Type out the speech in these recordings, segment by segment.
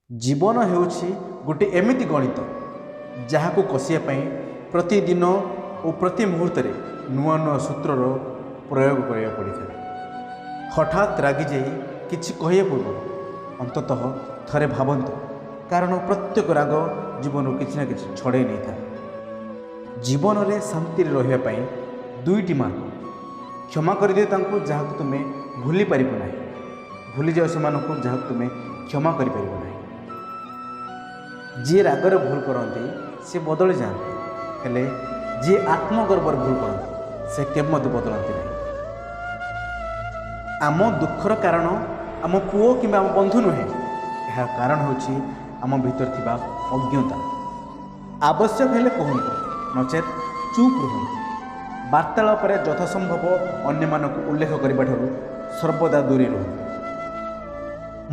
ଜୀବନ ହେଉଛି ଗୋଟିଏ ଏମିତି ଗଣିତ, ଯାହାକୁ କଷିବା ପାଇଁ ପ୍ରତିଦିନ ଓ ପ୍ରତି ମୁହୂର୍ତ୍ତରେ ନୂଆ ନୂଆ ସୂତ୍ରର ପ୍ରୟୋଗ କରିବାକୁ ପଡ଼ିଥାଏ। ହଠାତ୍ ରାଗିଯାଇ କିଛି କହିବା ପୂର୍ବରୁ ଅନ୍ତତଃ ଥରେ ଭାବନ୍ତୁ, କାରଣ ପ୍ରତ୍ୟେକ ରାଗ ଜୀବନରୁ କିଛି ନା କିଛି ଛଡ଼େଇ ନେଇଥାଏ। ଜୀବନରେ ଶାନ୍ତିରେ ରହିବା ପାଇଁ ଦୁଇଟି ମାର୍ଗ: କ୍ଷମା କରିଦିଅ ତାଙ୍କୁ ଯାହାକୁ ତୁମେ ଭୁଲି ପାରିବ ନାହିଁ, ଭୁଲିଯାଅ ସେମାନଙ୍କୁ ଯାହାକୁ ତୁମେ କ୍ଷମା କରିପାରିବ ନାହିଁ। ଯିଏ ରାଗରେ ଭୁଲ କରନ୍ତି, ସେ ବଦଳି ଯାଆନ୍ତି। ହେଲେ ଯିଏ ଆତ୍ମଗର୍ବରେ ଭୁଲ କରନ୍ତି, ସେ କେବେ ମଧ୍ୟ ବଦଳନ୍ତି ନାହିଁ। ଆମ ଦୁଃଖର କାରଣ ଆମ ପୁଅ କିମ୍ବା ଆମ ବନ୍ଧୁ ନୁହେଁ, ଏହାର କାରଣ ହେଉଛି ଆମ ଭିତରେ ଥିବା ଅଜ୍ଞତା। ଆବଶ୍ୟକ ହେଲେ କୁହନ୍ତୁ, ନଚେତ୍ ଚୁପ୍ ରୁହନ୍ତୁ। ବାର୍ତ୍ତାଳାପରେ ଯଥାସମ୍ଭବ ଅନ୍ୟମାନଙ୍କୁ ଉଲ୍ଲେଖ କରିବା ଠାରୁ ସର୍ବଦା ଦୂରେଇ ରୁହନ୍ତୁ।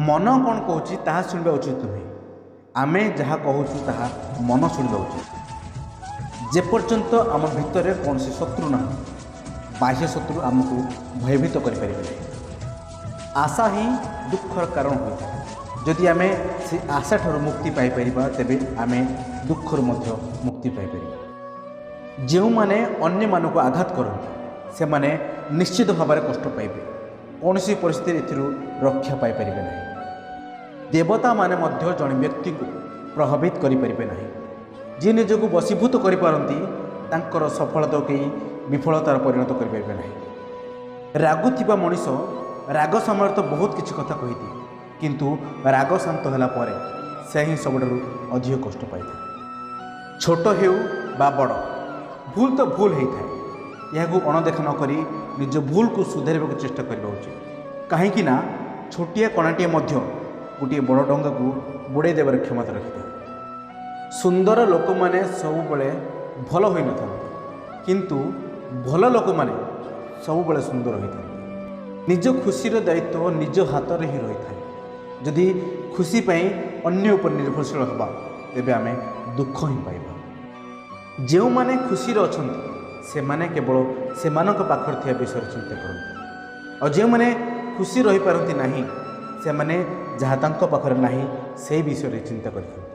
ମନ କ'ଣ କହୁଛି ତାହା ଶୁଣିବା ଉଚିତ ନୁହେଁ, ଆମେ ଯାହା କହୁଛୁ ତାହା ମନ ଶୁଣିବା ଉଚିତ। ଯେପର୍ଯ୍ୟନ୍ତ ଆମ ଭିତରେ କୌଣସି ଶତ୍ରୁ ନାହାନ୍ତି, ବାହ୍ୟ ଶତ୍ରୁ ଆମକୁ ଭୟଭୀତ କରିପାରିବେ ନାହିଁ। ଆଶା ହିଁ ଦୁଃଖର କାରଣ ହୋଇଥାଏ। ଯଦି ଆମେ ସେ ଆଶାଠାରୁ ମୁକ୍ତି ପାଇପାରିବା, ତେବେ ଆମେ ଦୁଃଖରୁ ମଧ୍ୟ ମୁକ୍ତି ପାଇପାରିବା। ଯେଉଁମାନେ ଅନ୍ୟମାନଙ୍କୁ ଆଘାତ କରନ୍ତି, ସେମାନେ ନିଶ୍ଚିତ ଭାବରେ କଷ୍ଟ ପାଇବେ। କୌଣସି ପରିସ୍ଥିତିରେ ଏଥିରୁ ରକ୍ଷା ପାଇପାରିବେ ନାହିଁ। ଦେବତାମାନେ ମଧ୍ୟ ଜଣେ ବ୍ୟକ୍ତିକୁ ପ୍ରଭାବିତ କରିପାରିବେ ନାହିଁ। ଯିଏ ନିଜକୁ ବଶୀଭୂତ କରିପାରନ୍ତି, ତାଙ୍କର ସଫଳତାକୁ କେହି ବିଫଳତାର ପରିଣତ କରିପାରିବେ ନାହିଁ। ରାଗୁଥିବା ମଣିଷ ରାଗ ସମୟରେ ତ ବହୁତ କିଛି କଥା କହିଦିଏ, କିନ୍ତୁ ରାଗ ଶାନ୍ତ ହେଲା ପରେ ସେ ହିଁ ସବୁଠାରୁ ଅଧିକ କଷ୍ଟ ପାଇଥାଏ। ଛୋଟ ହେଉ ବା ବଡ଼, ଭୁଲ ତ ଭୁଲ ହେଇଥାଏ। ଏହାକୁ ଅଣଦେଖା ନ କରି ନିଜ ଭୁଲକୁ ସୁଧାରିବାକୁ ଚେଷ୍ଟା କରିବା ଉଚିତ, କାହିଁକି ନା ଛୋଟିଆ କଣାଟିଏ ମଧ୍ୟ ଗୋଟିଏ ବଡ଼ ଡଙ୍ଗାକୁ ବୁଡ଼େଇ ଦେବାର କ୍ଷମତା ରଖିଥାଏ। ସୁନ୍ଦର ଲୋକମାନେ ସବୁବେଳେ ଭଲ ହୋଇନଥାନ୍ତି, କିନ୍ତୁ ଭଲ ଲୋକମାନେ ସବୁବେଳେ ସୁନ୍ଦର ହୋଇଥାନ୍ତି। ନିଜ ଖୁସିର ଦାୟିତ୍ୱ ନିଜ ହାତରେ ହିଁ ରହିଥାଏ। ଯଦି ଖୁସି ପାଇଁ ଅନ୍ୟ ଉପରେ ନିର୍ଭରଶୀଳ ହେବା, ତେବେ ଆମେ ଦୁଃଖ ହିଁ ପାଇବା। ଯେଉଁମାନେ ଖୁସିରେ ଅଛନ୍ତି, ସେମାନେ କେବଳ ସେମାନଙ୍କ ପାଖରେ ଥିବା ବିଷୟରେ ଚିନ୍ତା କରନ୍ତି, ଆଉ ଯେଉଁମାନେ ଖୁସି ରହିପାରନ୍ତି ନାହିଁ, ସେମାନେ ଯାହା ତାଙ୍କ ପାଖରେ ନାହିଁ, ସେହି ବିଷୟରେ ଚିନ୍ତା କରିଥାନ୍ତି।